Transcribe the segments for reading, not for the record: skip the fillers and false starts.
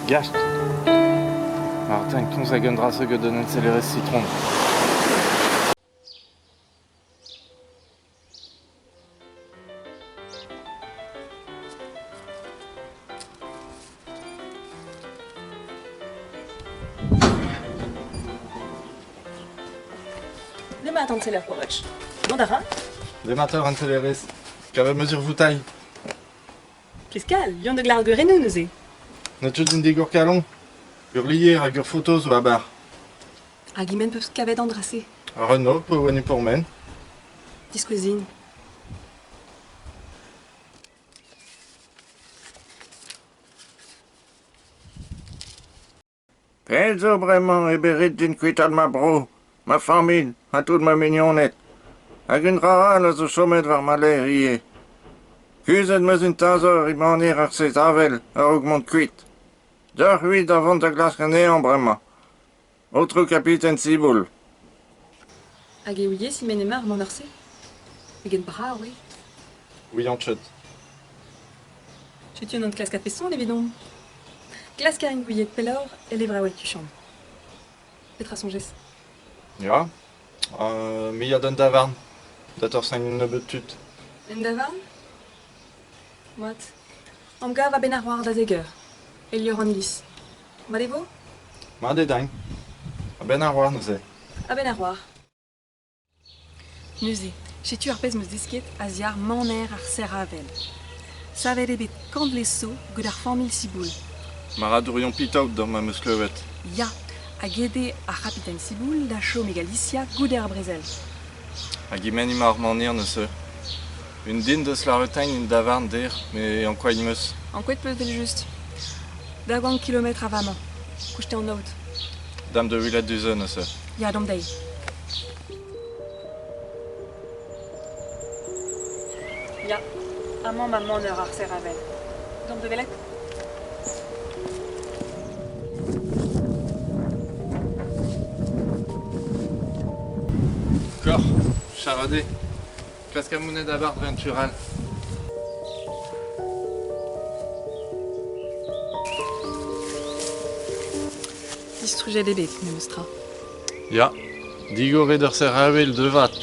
Gast. Martin komz hag un dra zo gant un ensellerezh sitron. Demat an seller Kovac. Dont a ra? Demat eur an sellerez. Kavet mesure voutailh. Fiskal, Yann de Glarguerennoù neuze. Na tud din digor kalon. Ur lier hag ur foto zo abar. Hag e-men peus kavet an dra-se? Ar un op oa pourmen. Diskouezin. Pell zo bremañ eo bet ret din kuitaat ma bro, ma familh ha tout ma mignoned. Hag un dra all a zo chomet war ma lerc'h ivez. Kuzhet 'm eus un teñzor e maner ar sez avel a-raok mont kuit. Deoc'h-c'hwi da vont da glask anezhañ bremañ. Aotrou kapiten Siboul. Hag e ouiez e-men emañ ar manac'h-se? Pegen brav eo. Ouian ket. Setu un enklask a-feson evidon. Klask a rin gouiet pelloc'h e levraoueg tuchant. Petra soñjez? Ya, me ya d'an davarn, da torsañ un nebeud tud. Un davarn? Mat. Emgav a-benn ar war da zek eur, e liorzh an iliz. Mat e vo? Mat eo din. A-benn ar war neuze. A-benn ar war. Neuze, setu ar pezh 'm eus desket a-ziàr maner ar Serr-Avel. Savet eo bet kant vlez zo gant ar familh Siboul. Marc'hadourion pitaod d'am am eus klevet. Ya, hag aet eo ar c'hapiten Siboul da chom e Galisia goude ar brezel. Hag e-men emañ ar maner neuze? Un den deus lâret un davarn dec'h, met ankouaet 'm eus. Ankouaet 'peus evel-just. Daou-gant kilometr a-vremañ. Kouste an aod. Dam da welet du-se neuze. Ya, deomp dezhi. Ya, amañ ma maner ar serr-avel. Deomp da welet. Koc'h, charadez. Klask amounet a-bart dre an tu all. Distrujet eo bet, memes tra. Ya, digoret ur serr-avel devat.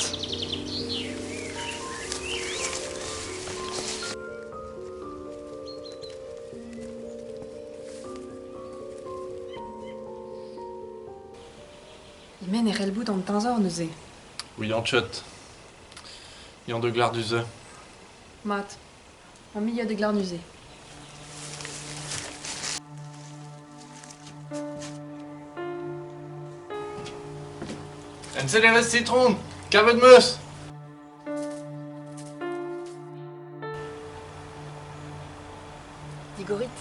E-men e c'hell bout an teñzor neuze. Ouian ket. Yann de Glarduze. Mat, an muiañ de Glarnuze. Ensellerezh sitron, kavet 'm eus ! Digorit.